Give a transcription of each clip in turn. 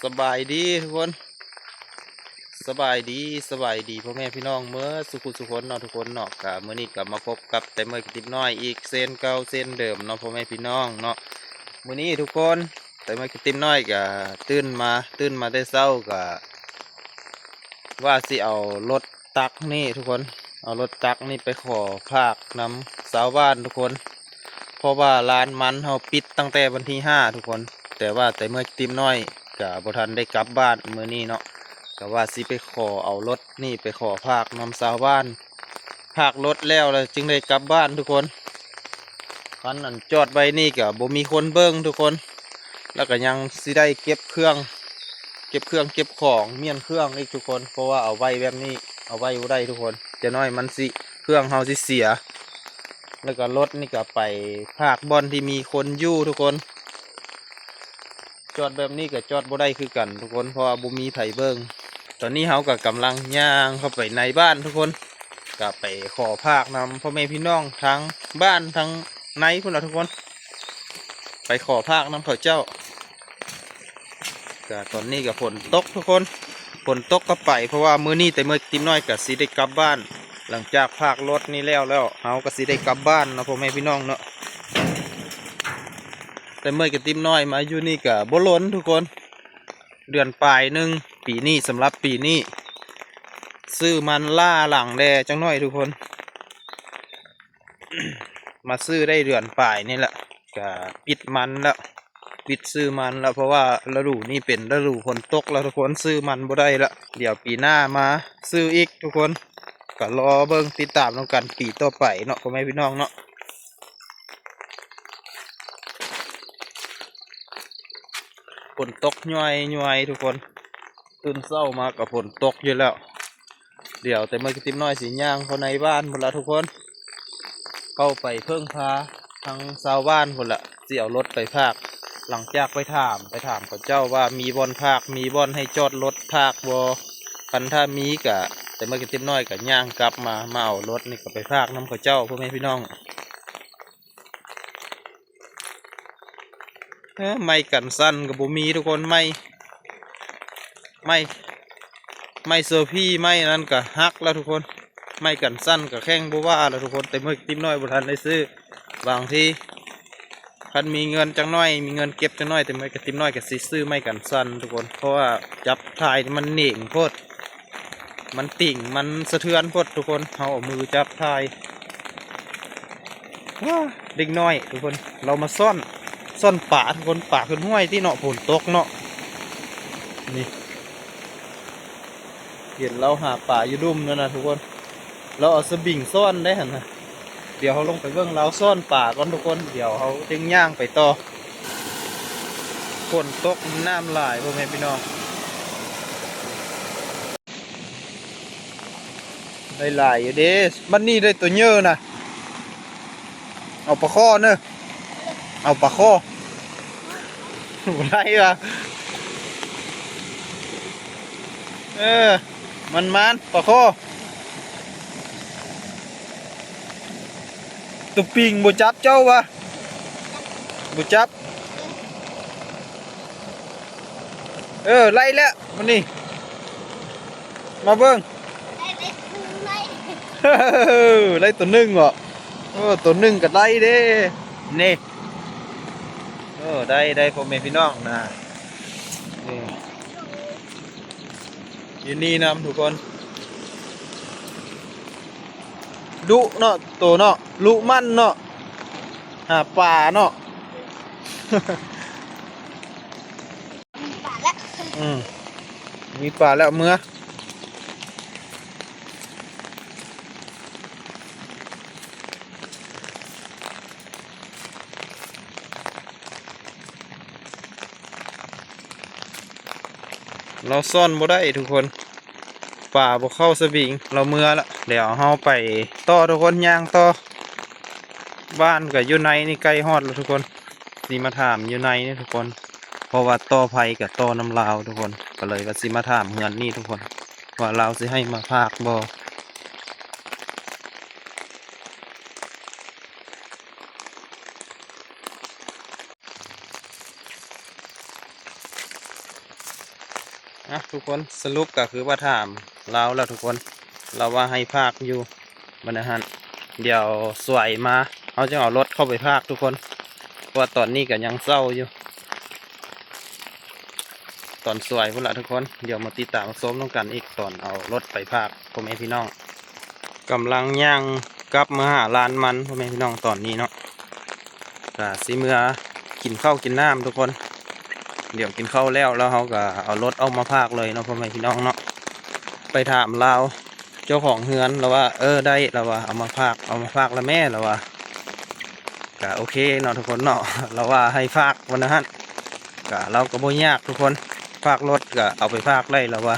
ສະບາຍດີທຸກຄົນ ສະບາຍດີ ສະບາຍດີພໍ່ແມ່ພີ່ນ້ອງເໝິດສູ່ຜູ້ສູ່ຄົນເນາະ ທຸກຄົນເນາະ. ກະມື້ນີ້ກະມາພົບກັບໄຕເມີຍກະຕິບນ້ອຍອີກເຊັ່ນເກົ່າເຊັ່ນເດີມເນາະ ພໍ່ແມ່ພີ່ນ້ອງເນາະ. ມື້ນີ້ທຸກຄົນ ໄຕເມີຍກະຕິບນ້ອຍກະຕື່ນມາ ຕື່ນມາແຕ່ເຊົ້າ ກະວ່າຊິເອົາລົດຕັກນີ້ທຸກຄົນ ເອົາລົດຕັກນີ້ໄປຂໍພາກນຳຊາວບ້ານທຸກຄົນ. ເພາະວ່າລານມັນເຮົາປິດຕັ້ງແຕ່ວັນທີຫ້າທຸກຄົນ ແຕ່ວ່າໄຕເມີຍກະຕິບນ້ອຍກະບໍ່ທັນໄດ້ກັບບ້ານມື້ນີ້ເນາະ ກະວ່າຊິໄປຂໍເອົາລົດນີ້ໄປຂໍພາກນຳຊາວບ້ານ ພາກລົດແລ້ວ ແລ້ວຈຶ່ງໄດ້ກັບບ້ານທຸກຄົນ. ຄັນອັນຈອດໄວ້ນີ້ກະບໍ່ມີຄົນເບິ່ງທຸກຄົນ ແລ້ວກະຍັງຊິໄດ້ເກັບເຄື່ອງ ເກັບເຄື່ອງເກັບຂອງ ມ້ຽນເຄື່ອງອີກທຸກຄົນ ເພາະວ່າເອົາໄວ້ແບບນີ້ ເອົາໄວ້ບໍ່ໄດ້ທຸກຄົນ ຈະໜ້ອຍມັນຊິ ເຄື່ອງເຮົາຊິເສຍ. ແລ້ວກະລົດນີ້ກະໄປພາກບ່ອນທີ່ມີຄົນຢູ່ທຸກຄົນ ຈອດແບບນີ້ກະຈອດບໍ່ໄດ້ຄືກັນທຸກຄົນ ເພາະວ່າບໍ່ມີໃຜເບິ່ງ. ຕອນນີ້ເຮົາກະກຳລັງຍ່າງເຂົ້າໄປໃນບ້ານທຸກຄົນ ກະໄປຂໍພາກນຳພໍ່ແມ່ພີ່ນ້ອງທາງບ້ານທາງໃນພຸ້ນລະທຸກຄົນ ໄປຂໍພາກນຳເຂົາເຈົ້າ. ກະຕອນນີ້ກະຝົນຕົກທຸກຄົນ ຝົນຕົກກະໄປ ເພາະວ່າມື້ນີ້ໄຕເມີຍກະຕິບນ້ອຍກະຊິໄດ້ກັບບ້ານ ຫຼັງຈາກພາກລົດນີ້ແລ້ວ ແລ້ວເຮົາກະຊິໄດ້ກັບບ້ານເນາະ ພໍ່ແມ່ພີ່ນ້ອງເນາະ. ໄຕເມີຍກະຕິບນ້ອຍມາຢູ່ນີ້ກະບໍ່ດົນທຸກຄົນ ເດືອນປາຍໜຶ່ງ ປີນີ້ ສຳລັບປີນີ້ ຊື້ມັນລ້າຫຼັງແດ່ຈັກໜ້ອຍທຸກຄົນ. ມາຊື້ໄດ້ເດືອນປາຍນີ້ແຫຼະ ກະປິດມັນແລ້ວ ປິດຊື້ມັນແລ້ວ ເພາະວ່າລະດູນີ້ເປັນລະດູຝົນຕົກແລ້ວທຸກຄົນ ຊື້ມັນບໍ່ໄດ້ລະ. ດຽວປີໜ້າມາຊື້ອີກທຸກຄົນ ກະລໍເບິ່ງຕິດຕາມນຳກັນປີຕໍ່ໄປເນາະ ພໍ່ແມ່ພີ່ນ້ອງເນາະ. ຝົນຕົກຍ້ອຍໆ ທຸກຄົນ ຕື່ນເຊົ້າມາກະຝົນຕົກຢູ່ແລ້ວ. ດຽວໄຕເມີຍກະຕິບນ້ອຍຊິຍ່າງເຂົ້າໃນບ້ານພຸ້ນລະທຸກຄົນ ເຂົ້າໄປເພິ່ງພາທາງຊາວບ້ານພຸ້ນລະ ຊິເອົາລົດໄປພາກ. ຫຼັງຈາກໄປຖາມ ໄປຖາມເຂົາເຈົ້າວ່າມີບ່ອນພາກ ມີບ່ອນໃຫ້ຈອດລົດພາກບໍ່ ຄັນຖ້າມີກະ ໄຕເມີຍກະຕິບນ້ອຍກະຍ່າງກັບມາ ມາເອົາລົດນີ້ກະໄປພາກນຳເຂົາເຈົ້າ ພໍ່ແມ່ພີ່ນ້ອງ. ເອີ ໄມ້ກັນສັ່ນກະບໍ່ມີທຸກຄົນ ໄມ້ ໄມ້ ໄມ້ໂຊພີ ໄມ້ນັ້ນກະຫັກແລ້ວທຸກຄົນ ໄມ້ກັນສັ່ນກະແຂງບໍ່ວ່າແລ້ວທຸກຄົນ ແຕ່ເມື່ອກີ້ຕິບນ້ອຍບໍ່ທັນໄດ້ຊື້. ບາງທີຄັນມີເງິນຈັກໜ້ອຍ ມີເງິນເກັບຈັກໜ້ອຍ ແຕ່ເມື່ອກີ້ຕິບນ້ອຍກະຊິຊື້ໄມ້ກັນສັ່ນທຸກຄົນ ເພາະວ່າຈັບຖ່າຍມັນເໜັງໂພດ. ມັນຕິ່ງ ມັນສະເທືອນໂພດທຸກຄົນ ເຮົາເອົາມືຈັບຖ່າຍ. ວ້າ ເດັກນ້ອຍທຸກຄົນ ລາວມາຊ້ອນ ຊ້ອນປາທຸກຄົນ ປາຂຶ້ນຫ້ວຍຕິເນາະ ຝົນຕົກເນາະ. ນີ້ ເຫັນລາວຫາປາຢູ່ລຸ່ມນັ້ນນະທຸກຄົນ ລາວເອົາສະບິງຊ້ອນໄດ້ຫັ້ນນະ. ດຽວເຮົາລົງໄປເບິ່ງລາວຊ້ອນປາກ່ອນທຸກຄົນ ດຽວເຮົາຈຶ່ງຍ່າງໄປຕໍ່. ຝົນຕົກ ນ້ຳຫຼາຍ ພໍ່ແມ່ພີ່ນ້ອງ ໄດ້ຫຼາຍຢູ່ເດ້. ບັດນີ້ໄດ້ໂຕເຍີນະ ເອົາປາຄໍ່ເນີ ເອົາປາຄໍ່ ບໍ່ໄດ້ວ່າ ເອີ ມັນມານປາຄໍ່. ໂຕປິງບໍ່ຈັບເຈົ້າວະ ບໍ່ຈັບ. ເອີ ໄລ່ແລ້ວມື້ນີ້ ມາເບິ່ງ ໄລ່ໂຕໜຶ່ງເບາະ. ເອີ ໂຕໜຶ່ງກະໄດ້ເດ້ ນີ້. ເອີ ໄດ້ ໄດ້ ພໍ່ແມ່ພີ່ນ້ອງນະ ນີ້ ຢູ່ນີ້ນຳທຸກຄົນ. ດຸເນາະ ໂຕເນາະ ລຸມັນເນາະ ຫາປາເນາະ. ອືມ ມີປາແລ້ວເມືອ ລາວຊ້ອນບໍ່ໄດ້ທຸກຄົນ ປາບໍ່ເຂົ້າສະບິງ ລາວເມືອລະ. ດຽວເຮົາໄປຕໍ່ທຸກຄົນ ຍ່າງຕໍ່ ບ້ານກະຢູ່ໃນນີ້ ໃກ້ຮອດແລ້ວທຸກຄົນ. ຊິມາຖາມຢູ່ໃນນີ້ທຸກຄົນ ເພາະວ່າຕໍ່ໄຟກະຕໍ່ນຳລາວທຸກຄົນ ກະເລີຍວ່າຊິມາຖາມເຮືອນນີ້ທຸກຄົນ ວ່າລາວຊິໃຫ້ມາພາກບໍ່. ເ ອ່ະ ທຸກຄົນ ສະຫຼຸບກໍຄືວ່າຖາມລາວແລ້ວທຸກຄົນ ລາວວ່າໃຫ້ພາກຢູ່ ບັດນັ້ນ ດຽວສວຍມາ ເຮົາຈຶ່ງເອົາລົດເຂົ້າໄປພາກທຸກຄົນ ເພາະວ່າຕອນນີ້ກໍຍັງເຊົ້າຢູ່ ຕອນສວຍພຸ້ນລະທຸກຄົນ ດຽວມາຕິດຕາມຮັບຊົມນຳກັນອີກ ຕອນເອົາລົດໄປພາກ ພໍ່ແມ່ພີ່ນ້ອງ ກຳລັງຍ່າງກັບມາຫາລານມັນ ພໍ່ແມ່ພີ່ນ້ອງ ຕອນນີ້ເນາະ ກະຊິເມືອກິນເຂົ້າກິນນ້ຳທຸກຄົນ ດຽວກິນເຂົ້າແລ້ວ ແລ້ວເຮົາກະເອົາລົດອອກມາພາກເລີຍເນາະ ພໍ່ແມ່ພີ່ນ້ອງເນາະ ໄປຖາມລາວ ເຈົ້າຂອງເຮືອນລາວວ່າ ເອີ ໄດ້ ລາວວ່າ ເອົາມາພາກ ເອົາມາພາກລະແມ່ ລາວວ່າ ກະໂອເຄເນາະທຸກຄົນເນາະ ລາວວ່າໃຫ້ພາກ ວ່າຊັ້ນ ກະລາວກໍບໍ່ຍາກທຸກຄົນ ພາກລົດກະເອົາໄປພາກໄດ້ ລາວວ່າ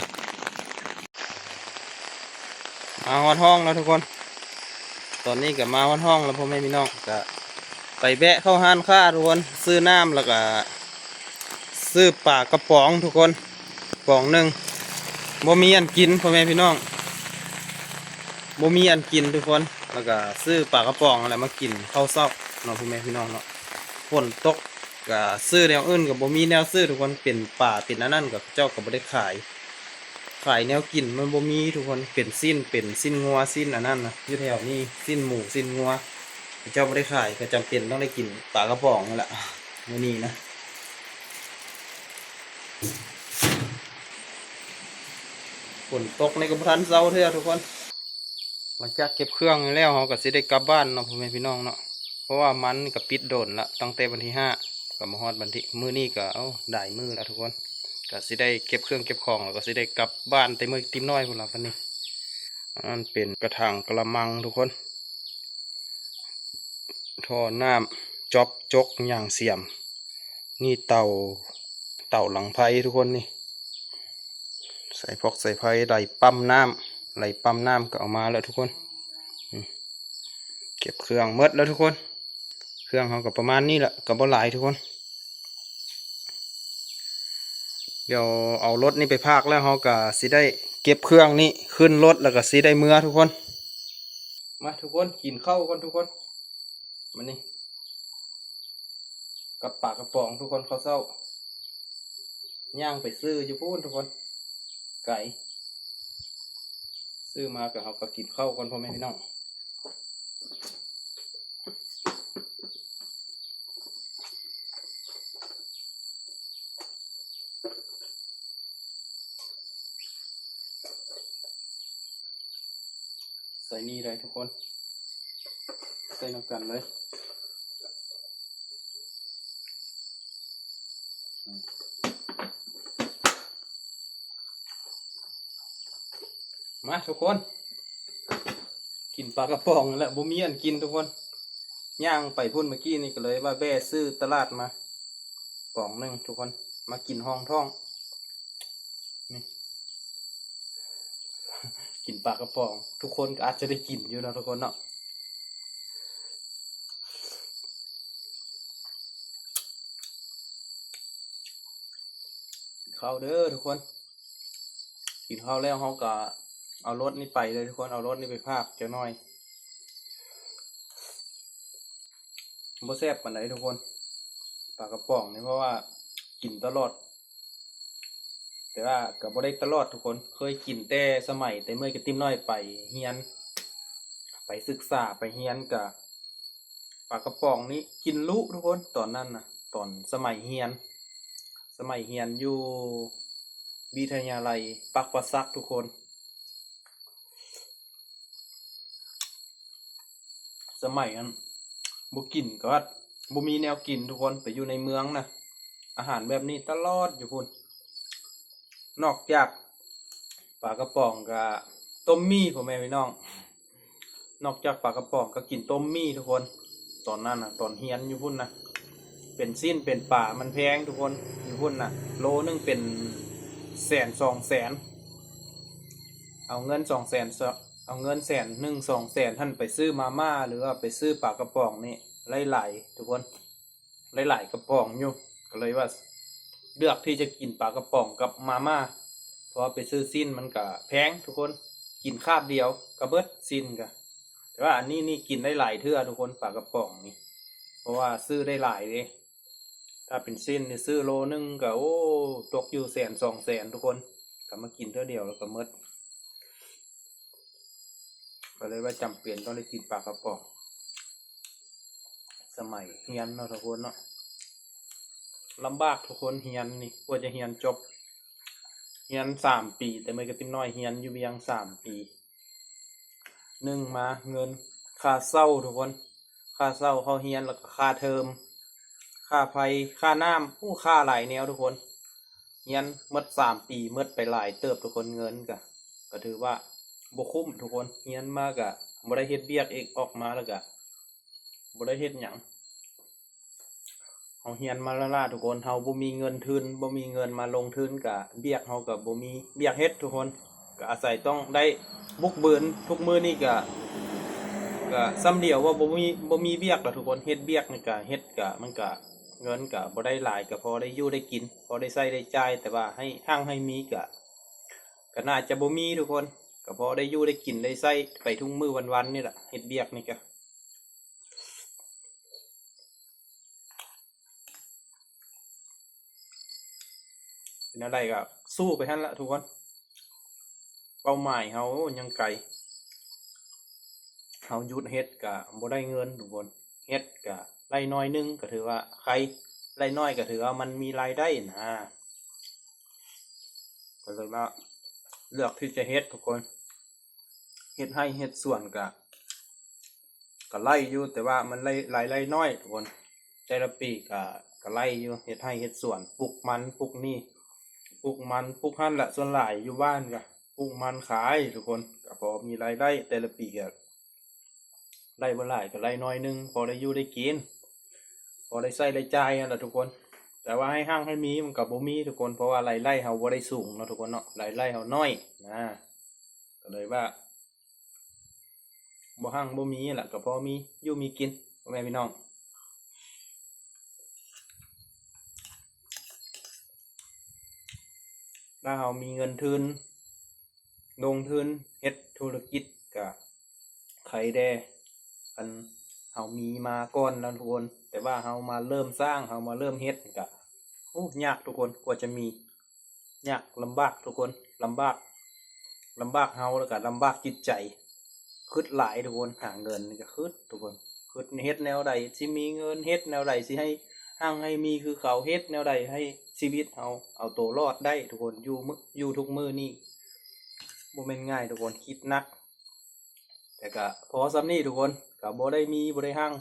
ມາຮອດຫ້ອງແລ້ວທຸກຄົນ ຕອນນີ້ກໍມາຮອດຫ້ອງແລ້ວ ພໍ່ແມ່ພີ່ນ້ອງ ກໍໄປແວະເຂົ້າຮ້ານຄ້າທຸກຄົນ ຊື້ນ້ຳ ແລ້ວກໍຊື້ປາກະປ໋ອງທຸກຄົນ ປ໋ອງໜຶ່ງ ບໍ່ມີອັນກິນ ພໍ່ແມ່ພີ່ນ້ອງ ບໍ່ມີອັນກິນທຸກຄົນ ແລ້ວກໍຊື້ປາກະປ໋ອງຫັ້ນແຫຼະມາກິນເຂົ້າເຊົ້າເນາະ ພໍ່ແມ່ພີ່ນ້ອງເນາະ ຝົນຕົກ ກະຊື້ແນວອື່ນກໍບໍ່ມີແນວຊື້ທຸກຄົນ ເປັນປາເປັນອັນນັ້ນກໍເຂົາເຈົ້າກໍບໍ່ໄດ້ຂາຍ ຂາຍແນວກິນມັນບໍ່ມີທຸກຄົນ ເປັນຊີ້ນ ເປັນຊີ້ນງົວ ຊີ້ນອັນນັ້ນນະ ຢູ່ແຖວນີ້ ຊີ້ນໝູ ຊີ້ນງົວ ເຂົາເຈົ້າບໍ່ໄດ້ຂາຍ ກໍຈຳເປັນຕ້ອງໄດ້ກິນປາກະປ໋ອງນັ້ນແຫຼະ ມື້ນີ້ນະ ຝົນຕົກນີ້ກໍບໍ່ທັນເຊົາເທື່ອທຸກຄົນ ຫຼັງຈາກເກັບເຄື່ອງແລ້ວ ເຮົາກໍຊິໄດ້ກັບບ້ານເນາະ ພໍ່ແມ່ພີ່ນ້ອງເນາະ ເພາະວ່າມັນກໍປິດດົນລະ ຕັ້ງແຕ່ວັນທີຫ້າ ກໍມາຮອດວັນທີ ມື້ນີ້ກໍ ເອົ້າ ຫຼາຍມື້ລະທຸກຄົນ ກໍຊິໄດ້ເກັບເຄື່ອງເກັບຂອງ ແລ້ວກໍຊິໄດ້ກັບບ້ານແຕ່ມື້ຕິມນ້ອຍພຸ້ນລະບັດນີ້ ອັນນັ້ນເປັນກະຖາງກະລະມັງທຸກຄົນ ທໍ່ນ້ຳ ຈອບ ຈົກ ຫຍັງ ສຽມ ນີ້ເຕົາ ເຕົາຫຼັງໄຟທຸກຄົນນີ້ ສາຍຟອກສາຍໄຟ ໄຫຼປ້ຳນ້ຳ ໄຫຼປ້ຳນ້ຳກໍເອົາມາແລ້ວທຸກຄົນ ນີ້ ເກັບເຄື່ອງໝົດແລ້ວທຸກຄົນ ເຄື່ອງເຮົາກໍປະມານນີ້ແຫຼະ ກໍບໍ່ຫຼາຍທຸກຄົນ ດຽວເອົາລົດນີ້ໄປພາກແລ້ວ ເຮົາກໍຊິໄດ້ເກັບເຄື່ອງນີ້ຂຶ້ນລົດ ແລ້ວກໍຊິໄດ້ເມືອທຸກຄົນ ມາທຸກຄົນ ກິນເຂົ້າກ່ອນທຸກຄົນ ມານີ້ ກັບປາກະປ໋ອງທຸກຄົນ ເຂົ້າເຊົ້າ ຍ່າງໄປຊື້ຢູ່ພຸ້ນທຸກຄົນ ໄກ ຊື້ມາກໍເຮົາກໍກິນເຂົ້າກ່ອນ ພໍ່ແມ່ພີ່ນ້ອງ ໃສ່ນີ້ໄດ້ທຸກຄົນ ໃສ່ນຳກັນເລີຍ ມາທຸກຄົນ ກິນປາກະປ໋ອງແລ້ວ ບໍ່ມີອັນກິນທຸກຄົນ ຍ່າງໄປພຸ້ນເມື່ອກີ້ນີ້ ກໍເລີຍວ່າແວ່ຊື້ຕະຫຼາດມາ ປ໋ອງໜຶ່ງທຸກຄົນ ມາກິນຮອງທ້ອງ ນີ້ ກິນປາກະປ໋ອງ ທຸກຄົນກໍອາດຈະໄດ້ກິນຢູ່ເນາະທຸກຄົນເນາະ ກິນເຂົ້າເດີທຸກຄົນ ກິນເຂົ້າແລ້ວເຮົາກໍເອົາລົດນີ້ໄປເລີຍທຸກຄົນ ເອົາລົດນີ້ໄປພາກຈັກໜ້ອຍ ບໍ່ແຊບປານໃດທຸກຄົນ ປາກະປ໋ອງນີ້ ເພາະວ່າກິນຕະຫຼອດ ແຕ່ວ່າກໍບໍ່ໄດ້ຕະຫຼອດທຸກຄົນ ເຄີຍກິນແຕ່ສະໄໝແຕ່ເມື່ອກະຕິມນ້ອຍໄປຮຽນ ໄປສຶກສາໄປຮຽນ ກະປາກະປ໋ອງນີ້ກິນລຸທຸກຄົນ ຕອນນັ້ນນະ ຕອນສະໄໝຮຽນ ສະໄໝຮຽນຢູ່ວິທະຍາໄລປາກປາສັກທຸກຄົນ ສະໄໝນັ້ນບໍ່ກິນກໍວ່າບໍ່ມີແນວກິນທຸກຄົນ ໄປຢູ່ໃນເມືອງນະ ອາຫານແບບນີ້ຕະຫຼອດຢູ່ພຸ້ນ ນອກຈາກປາກະປ໋ອງກະຕົ້ມໝີ່ ພໍ່ແມ່ພີ່ນ້ອງ ນອກຈາກປາກະປ໋ອງກໍກິນຕົ້ມໝີ່ທຸກຄົນ ຕອນນັ້ນນະ ຕອນຮຽນຢູ່ພຸ້ນນະ ເປັນຊີ້ນເປັນປາມັນແພງທຸກຄົນ ຢູ່ພຸ້ນນະ ໂລໜຶ່ງເປັນແສນສອງແສນ ເອົາເງິນສອງແສນ ເອົາເງິນແສນໜຶ່ງສອງແສນຫັ້ນໄປຊື້ມາມ່າ ຫຼືວ່າໄປຊື້ປາກະປ໋ອງນີ້ຫຼາຍໆທຸກຄົນ ຫຼາຍໆກະປ໋ອງຢູ່ ກໍເລີຍວ່າເລືອກທີ່ຈະກິນປາກະປ໋ອງກັບມາມ່າ ເພາະວ່າໄປຊື້ຊີ້ນມັນກະແພງທຸກຄົນ ກິນຄາບດຽວກະເບິດ ຊີ້ນກະ ແຕ່ວ່າອັນນີ້ນີ້ກິນໄດ້ຫຼາຍເທື່ອທຸກຄົນ ປາກະປ໋ອງນີ້ ເພາະວ່າຊື້ໄດ້ຫຼາຍເດ້ ຖ້າເປັນຊີ້ນນີ້ຊື້ໂລໜຶ່ງກໍ ໂອ້ ຕົກຢູ່ແສນສອງແສນທຸກຄົນ ກໍມາກິນເທື່ອດຽວແລ້ວກໍໝົດ ກໍເລີຍວ່າຈຳເປັນຕ້ອງໄດ້ກິນປາກະປ໋ອງ. ສະໄໝຮຽນເນາະທຸກຄົນເນາະ ລຳບາກທຸກຄົນ ຮຽນນີ້ກວ່າຈະຮຽນຈົບ ຮຽນສາມປີ ແຕ່ເມື່ອກະຕິມນ້ອຍຮຽນຢູ່ວຽງສາມປີ. ໜຶ່ງມາເງິນຄ່າເຊົ່າທຸກຄົນ ຄ່າເຊົ່າເຂົ້າຮຽນ ແລ້ວກໍຄ່າເທີມ ຄ່າໄຟ ຄ່ານ້ຳ ໂອ້ ຄ່າຫຼາຍແນວທຸກຄົນ. ຮຽນໝົດສາມປີ ໝົດໄປຫຼາຍເຕີບທຸກຄົນ ເງິນກະ ກະຖືວ່າບໍ່ຄຸ້ມທຸກຄົນ. ຮຽນມາກະບໍ່ໄດ້ເຮັດວຽກອີກ ອອກມາແລ້ວກະບໍ່ໄດ້ເຮັດຫຍັງ. ເຮົາຮຽນມາລ້າໆທຸກຄົນ ເຮົາບໍ່ມີເງິນທຶນ ບໍ່ມີເງິນມາລົງທຶນ ກະວຽກເຮົາກະບໍ່ມີວຽກເຮັດທຸກຄົນ ກະອາໄສຕ້ອງໄດ້ບຸກບືນ. ທຸກມື້ນີ້ກະ ກະສ່ຳດຽວວ່າບໍ່ມີ ບໍ່ມີວຽກລະທຸກຄົນ ເຮັດວຽກນີ້ກະເຮັດກະ ມັນກະ ເງິນກະບໍ່ໄດ້ຫຼາຍ ກະພໍໄດ້ຢູ່ໄດ້ກິນ ພໍໄດ້ໃຊ້ໄດ້ຈ່າຍ ແຕ່ວ່າໃຫ້ຮັ່ງໃຫ້ມີກະ ກະໜ້າຈະບໍ່ມີທຸກຄົນ ກະພໍໄດ້ຢູ່ໄດ້ກິນໄດ້ໃຊ້ໄປທຸກມື້ວັນໆນີ້ລະ ເຮັດວຽກນີ້ກະ ເປັນແນວໃດກະສູ້ໄປຫັ້ນລະທຸກຄົນ ເປົ້າໝາຍເຮົາຍັງໄກ ເຮົາຢຸດເຮັດກະບໍ່ໄດ້ເງິນທຸກຄົນ ເຮັດກະໄດ້ໜ້ອຍໜຶ່ງກະຖືວ່າໄຄ ໄດ້ໜ້ອຍກະຖືວ່າມັນມີລາຍໄດ້ນະ ກໍເລີຍວ່າເລືອກທີ່ຈະເຮັດທຸກຄົນ ເຮັດໄຮ່ເຮັດສວນກະ ກະໄດ້ຢູ່ ແຕ່ວ່າມັນໄດ້ລາຍໄດ້ໜ້ອຍທຸກຄົນ ແຕ່ລະປີກະ ກະໄດ້ຢູ່ ເຮັດໄຮ່ເຮັດສວນ ປູກມັນ ປູກນີ້ ປູກມັນ ປູກຫັ້ນລະ ສ່ວນຫຼາຍຢູ່ບ້ານກະປູກມັນຂາຍທຸກຄົນ ກະພໍມີລາຍໄດ້ ແຕ່ລະປີກະໄດ້ບໍ່ຫຼາຍກະໄດ້ໜ້ອຍໜຶ່ງ ພໍໄດ້ຢູ່ໄດ້ກິນ ພໍໄດ້ໃຊ້ໄດ້ຈ່າຍຫັ້ນລະທຸກຄົນ ແຕ່ວ່າໃຫ້ຮັ່ງໃຫ້ມີມັນກະບໍ່ມີທຸກຄົນ ເພາະວ່າລາຍໄດ້ເຮົາບໍ່ໄດ້ສູງເນາະທຸກຄົນເນາະ ລາຍໄດ້ເຮົາໜ້ອຍນະ ກໍເລີຍວ່າ ບໍ່ຮັ່ງບໍ່ມີລະ ກໍພໍມີຢູ່ມີກິນ ພໍ່ແມ່ພີ່ນ້ອງ ຖ້າເຮົາມີເງິນທຶນ ລົງທຶນເຮັດທຸລະກິດກະໄຄແດ່ ຄັນເຮົາມີມາກ່ອນນະທຸກຄົນ ແຕ່ວ່າເຮົາມາເລີ່ມສ້າງ ເຮົາມາເລີ່ມເຮັດກະ ໂອ້ ຍາກທຸກຄົນ ກວ່າຈະມີ ຍາກ ລຳບາກທຸກຄົນ ລຳບາກ ລຳບາກເຮົາ ແລ້ວກະລຳບາກຈິດໃຈ ຄຶດຫຼາຍທຸກຄົນ ຫາເງິນນີ້ກະຄຶດທຸກຄົນ ຄຶດເຮັດແນວໃດຊິມີເງິນ ເຮັດແນວໃດຊິໃຫ້ຮັ່ງໃຫ້ມີຄືເຂົາ ເຮັດແນວໃດໃຫ້ຊີວິດເຮົາເອົາໂຕລອດໄດ້ທຸກຄົນ ຢູ່ມື້ ຢູ່ທຸກມື້ນີ້ບໍ່ແມ່ນງ່າຍທຸກຄົນ ຄິດໜັກ ແຕ່ກະພໍສ່ຳນີ້ທຸກຄົນ ກະບໍ່ໄດ້ມີ ບໍ່ໄດ້ຮັ່ງ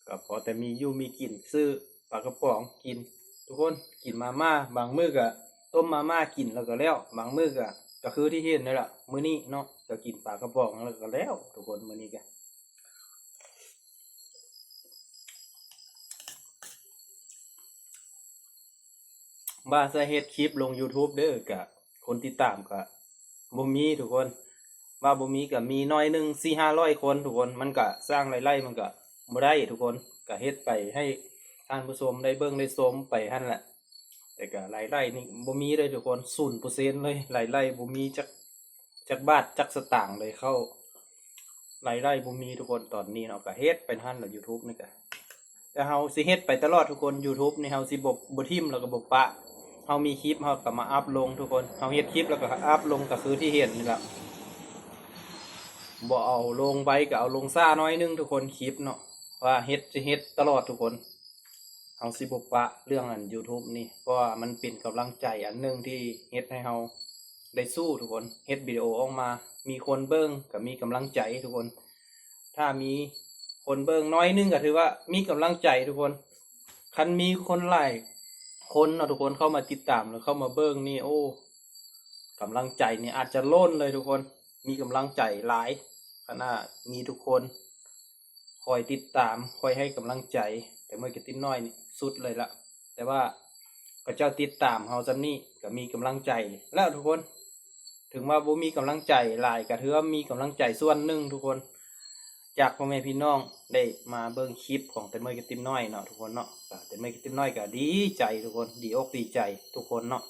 ກໍພໍແຕ່ມີຢູ່ມີກິນ ຊື້ປາກະປ໋ອງກິນທຸກຄົນ ກິນມາມ່າ ບາງມື້ກໍຕົ້ມມາມ່າກິນແລ້ວກໍແລ້ວ ບາງມື້ກໍ ກໍຄືທີ່ເຫັນນີ້ແຫຼະ ມື້ນີ້ເນາະ ກໍກິນປາກະປ໋ອງແລ້ວກໍແລ້ວທຸກຄົນ ມື້ນີ້ກໍ ວ່າຈະເຮັດຄລິບລົງຢູທູບເດີ ກະຄົນຕິດຕາມກະບໍ່ມີທຸກຄົນ ວ່າບໍ່ມີກະມີໜ້ອຍໜຶ່ງ ສີ່ຫ້າຮ້ອຍຄົນທຸກຄົນ ມັນກະສ້າງລາຍໄດ້ມັນກະບໍ່ໄດ້ທຸກຄົນ ກະເຮັດໄປໃຫ້ທ່ານຜູ້ຊົມໄດ້ເບິ່ງໄດ້ຊົມໄປຫັ້ນແຫຼະ ແຕ່ກະລາຍໄດ້ນີ້ບໍ່ມີເລີຍທຸກຄົນ ສູນເປີເຊັນເລີຍ ລາຍໄດ້ບໍ່ມີຈັກ ຈັກບາດຈັກສະຕາງເລີຍ ເຂົ້າ ລາຍໄດ້ບໍ່ມີທຸກຄົນ ຕອນນີ້ເນາະ ກະເຮັດໄປຫັ້ນແຫຼະ ຢູທູບນີ້ກະ ແຕ່ເຮົາຊິເຮັດໄປຕະຫຼອດທຸກຄົນ ຢູທູບນີ້ເຮົາຊິບໍ່ ບໍ່ຖິ້ມແລ້ວກໍບໍ່ປະ ເຮົາມີຄລິບເຮົາກໍມາອັບລົງທຸກຄົນ ເຮົາເຮັດຄລິບແລ້ວກໍອັບລົງ ກໍຄືທີ່ເຫັນນີ້ແຫຼະ ບໍ່ເອົາລົງໄວກໍເອົາລົງຊ້າໜ້ອຍໜຶ່ງທຸກຄົນ ຄລິບເນາະ ວ່າເຮັດ ຊິເຮັດຕະຫຼອດທຸກຄົນ ເຮົາຊິບໍ່ປະເລື່ອງອັນຢູທູບນີ້ ເພາະວ່າມັນເປັນກຳລັງໃຈອັນໜຶ່ງທີ່ເຮັດໃຫ້ເຮົາໄດ້ສູ້ທຸກຄົນ ເຮັດວິດີໂອອອກມາ ມີຄົນເບິ່ງກໍມີກຳລັງໃຈທຸກຄົນ ຖ້າມີຄົນເບິ່ງໜ້ອຍໜຶ່ງກໍຖືວ່າມີກຳລັງໃຈທຸກຄົນ ຄັນມີຄົນຫຼາຍຄົນເນາະທຸກຄົນ ເຂົ້າມາຕິດຕາມ ຫຼື ເຂົ້າມາເບິ່ງນີ້ ໂອ້ ກຳລັງໃຈນີ້ອາດຈະລົ້ນເລີຍທຸກຄົນ ມີກຳລັງໃຈຫຼາຍ ຄັນວ່າມີທຸກຄົນ ຄອຍຕິດຕາມ ຄອຍໃຫ້ກຳລັງໃຈ ແຕ່ເມື່ອກະຕິມນ້ອຍນີ້ສຸດເລີຍລະ ແຕ່ວ່າເຂົາເຈົ້າຕິດຕາມເຮົາສ່ຳນີ້ກະມີກຳລັງໃຈແລ້ວທຸກຄົນ ເຖິງວ່າບໍ່ມີກຳລັງໃຈຫຼາຍ ກະຖືວ່າມີກຳລັງໃຈສ່ວນໜຶ່ງທຸກຄົນ ຈາກພໍ່ແມ່ພີ່ນ້ອງໄດ້ມາເບິ່ງຄລິບຂອງແຕ່ເມື່ອກະຕິມນ້ອຍເນາະທຸກຄົນເນາະ ກະແຕ່ເມື່ອກະຕິມນ້ອຍກະດີໃຈທຸກຄົນ ດີອົກດີໃຈທຸກຄົນເນາະ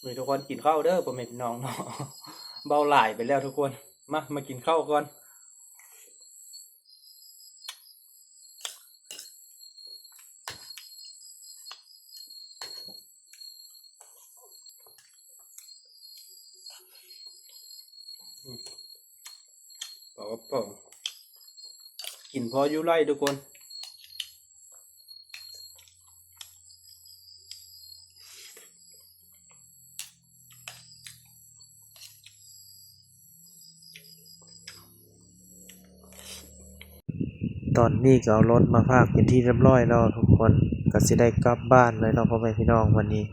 ມື້ນີ້ທຸກຄົນກິນເຂົ້າເດີພໍ່ແມ່ພີ່ນ້ອງເນາະ ເວົ້າຫຼາຍໄປແລ້ວທຸກຄົນ ມາ ມາກິນເຂົ້າກ່ອນ. ເ ກິນພໍຢູ່ໄລ່ທຸກຄົນ. ຕອນນີ້ກໍເອົາລົດມາພາກເປັນທີ່ຮຽບຮ້ອຍແລ້ວທຸກຄົນ, ກໍຊິໄດ້ກັບບ້ານເລີຍເນາະ ພໍ່ແມ່ພີ່ນ້ອງ ວັນນີ້.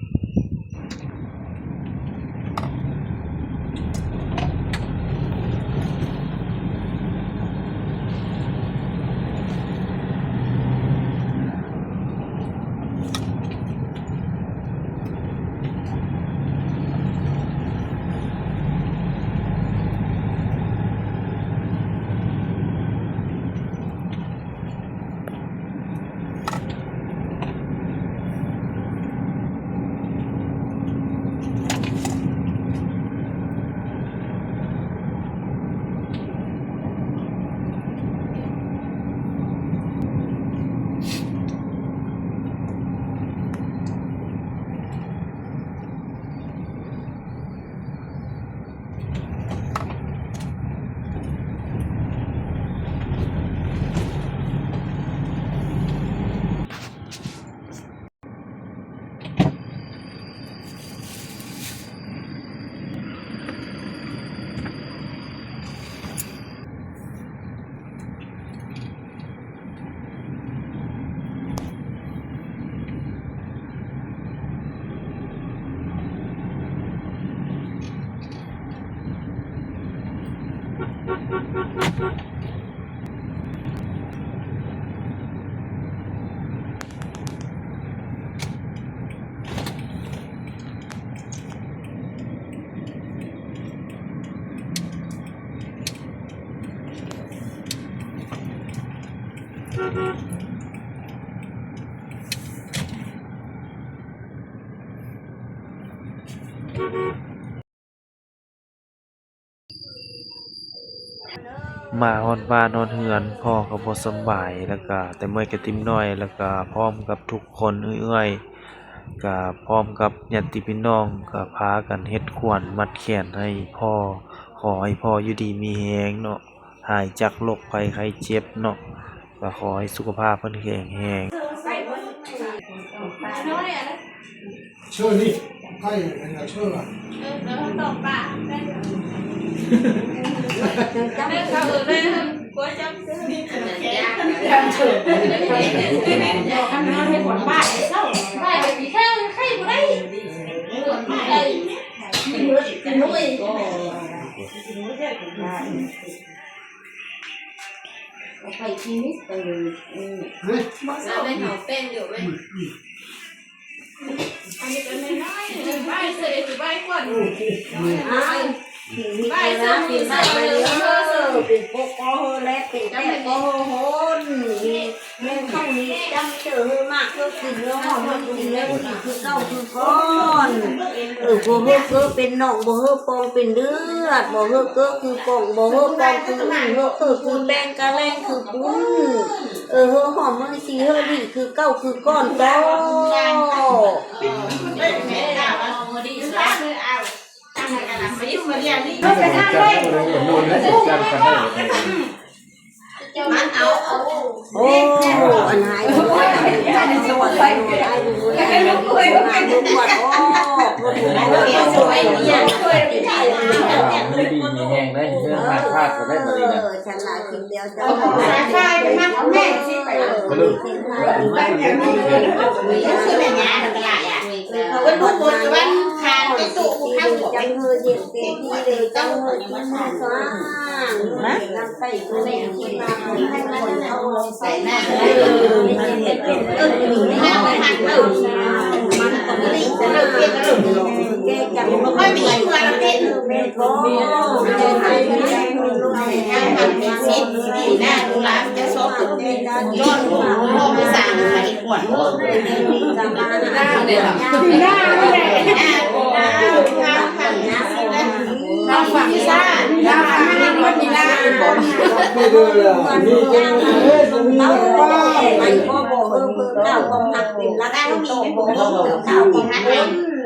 ມາຮອດບ້ານຮອດເຮືອນ ພໍ່ກໍບໍ່ສະບາຍ ແລ້ວກະແຕ່ເມື່ອຍກະຕິມນ້ອຍ ແລ້ວກະພ້ອມກັບທຸກຄົນເອື້ອຍໆ ກະພ້ອມກັບຍາດຕິພີ່ນ້ອງ ກະພາກັນເຮັດຂວັນມັດແຂນໃຫ້ພໍ່. ຂໍໃຫ້ພໍ່ຢູ່ດີມີແຮງເນາະ ຫາຍຈາກໂລກໄພໄຂ້ເຈັບເນາະ ກໍຂໍໃຫ້ສຸຂະພາບເພິ່ນແຂງແຮງ. ເຊີນີ້ ໃກ້ອັນນັ້ນເຊີລະ ເອີ ເອີ ເຂົາເອີ້ນໄດ້ ເອີ ເຂົາເອີ້ນໄດ້ ເອີ ກົວຈຳ ອັນນັ້ນໃຫ້ຄົນບ້ານເຊົາ ບ້ານໄຂ້ ໄຂ້ບໍ່ໄດ້ ໄຂ້ ກິນເບິດ ກິນເບິດ ເອົາໄປກິນໄປເລີຍ ເອີ ເອົາໄປເຮົາແປ້ງດຽວໄວ້ ອັນນີ້ກໍນ້ອຍໆ ໃບເສືອໃບກ່ອນ ອ້າວ ໃບເສືອ ໃບເສືອ ເປັນປົກກໍເຮີແລະ ເປັນແປ້ງກໍເຮີໂຮນ ແມ່ນເຂົ້ານີ້ຈຳເຈີເຮີມາກເຮີກິນເຮີຫອມເຮີກິນເຮີດີຄືເກົ່າຄືກ່ອນ ເອີ ບໍ່ເຮີເກີເປັນໜອງ ບໍ່ເຮີປ່ອງເປັນເລືອດ ບໍ່ເຮີເກີຄືປ່ອງ ບໍ່ເຮີປ່ອງຄືອຶ່ງ ເຮີເກີຄືແປ້ງກະແລງຄືປຸ້ນ ເອີ ເຮີຫອມເຮີສີເຮີດີຄືເກົ່າຄືກ່ອນເນາະ. ໂອ້ ອັນຫາຍ ດີມີແຮງໄດ້ ເລື່ອງຫາຍຂາດກໍໄດ້ບັດນີ້ນະ. ເພິ່ນລູກຄົນກະວ່າຄານໄປຕູ້ເຮົາ ໃສ່ນ້ຳ